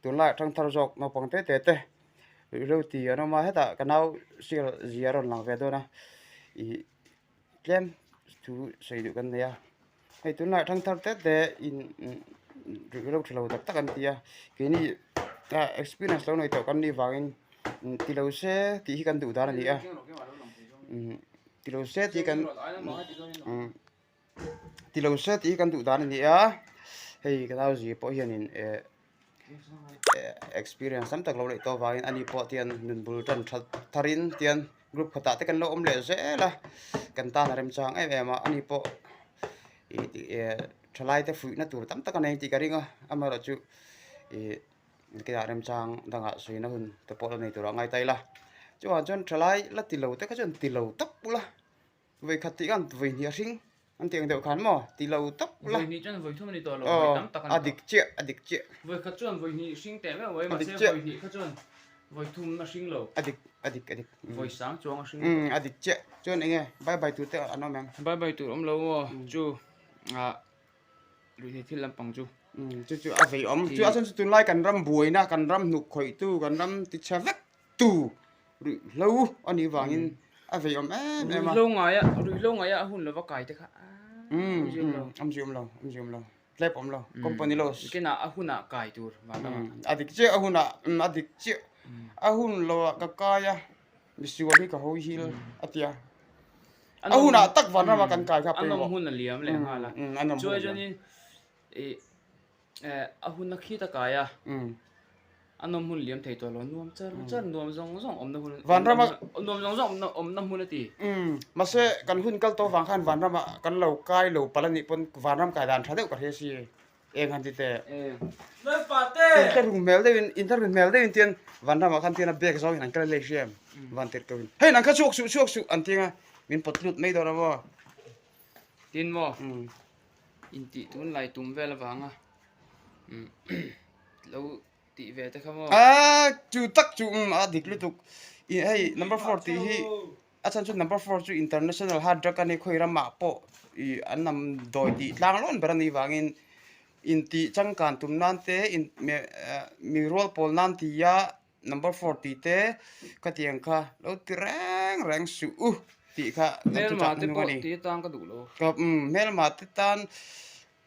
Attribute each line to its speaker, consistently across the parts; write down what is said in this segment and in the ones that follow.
Speaker 1: Tunlaiah thangthar zawk naupang te te te ruihhlo ti an awm a, hetah ka nau sial zia a rawn lang ve dawn a, ih tlem thu sawi duh kan nei a. Hei tunlaiah thangthar te te in ruihhlo tha lo tak tak an ti a, keini experience lo nei tawh kan nih vangin ti lo se tih hi kan duh dan a ni a, ti lo se tih kan Ti lo se tih hi kan duh dan a ni a, hei ka nau zir pawh hianin eh experience tam tak lo neih tawh avangin ani pawh tian nun bul tan that tharin tian group khatah te kan lo awm leh zel a, kan tan a remchang em em a, ani pawh ih eh thalai te fuihna tur tam tak a nei tih ka ring a, amaherawhchu ih keia remchang dangah sawina hun te pawh la nei turah a ngai ta ila, chuvang chuan thalai la ti lo te kha chuan ti lo tawp ula. Vawi khat tih khan vawi hnih a hring an tih ang deuh khan maw ti lo tawp la.
Speaker 2: Vawi hnih chuan vawi thum a ni tawh lo, vawi tam tak a ni tawh.
Speaker 1: A dik chiah, a dik chiah.
Speaker 2: Vawi khat chuan vawi hnih hring teh meuh mai, mahse vawi hnih kha chuan vawi thum a hring lo.
Speaker 1: A dik, a dik, a dik.
Speaker 2: Vawi sang chuang a hring.
Speaker 1: Umm, a dik chiah. Chuan eng nge bye bye tur te an awm em?
Speaker 2: Bye bye tur awm lo maw chu ah ruihhnih thil lampang chu.
Speaker 1: Umm, chu chu a vei awm. Chu a chuan chu tunlai kan ram buaina, kan ram hnuk khawih tu, kan ram tichhe vek tu ruihhlo a nih vangin a vei awm em em a.
Speaker 2: Ruihhlo ngaia ruihhlo ngaia a hun lova kai te kha
Speaker 1: awm zui awm lo awm zui awm lo awm zui awm lo tlep awm lo company loss
Speaker 2: kinah a hunah kai tur vanram
Speaker 1: a dik chiah a hunah a dik chiah a hun loah ka kai a misual hi ka hawi hil a tia a hunah tak vanrama kan kai kha
Speaker 2: a nawm hun a liam leh nghal a chuai chuanin ih a hun a khit a kai a a nawm hun liam thei tawh lo nuam char char nuam zawng zawng awmna hun
Speaker 1: vanrama
Speaker 2: nuam zawng zawng awmna awmna hmun a ti
Speaker 1: mahse kan hun kal tawh vang khan vanrama kan lo kai lo palh a nih pawn vanram kai dan tha deuh ka hria si eng han ti teh inthlahrung hmel deuhin inthlahrung hmel deuhin tian vanramah khan tian a bag zawngin an kal lei hria em van tirh turin hei nang kha chhuak suh chhuak suh an ti anga min pawt lut mai dawn a maw
Speaker 2: tin maw Intih tunlai tum vel avanga lo tih ve te kha maw?
Speaker 1: A chu tak chu a dik lutuk. I hei number four tih hi a chhan chu number four chu international hard drug a ni khawi ramah pawh i an nam dawi tih tlang lawn ber a nih vangin intih changkan tum nan te in mi rual pawl nan tia Number four tih te khatiang kha lo ti reng reng suh u tih kha kan thu chak hnung a ni.
Speaker 2: Hmelma te pawh ti atan ka duh lo.
Speaker 1: Ka umm hmelma te tan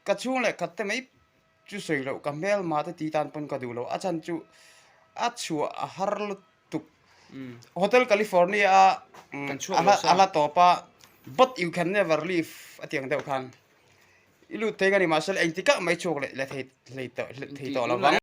Speaker 1: ka chhung leh khat te mai chu sawi loh ka hmelma te ti tan pawn ka duh lo a chhan chu a chhuah a har lutuk. Hotel California a a la tawp a but you can never leave a tih ang deuh khan i lut thei ka ni mahse engtikah mai chhuak leh thei tawh lo vang.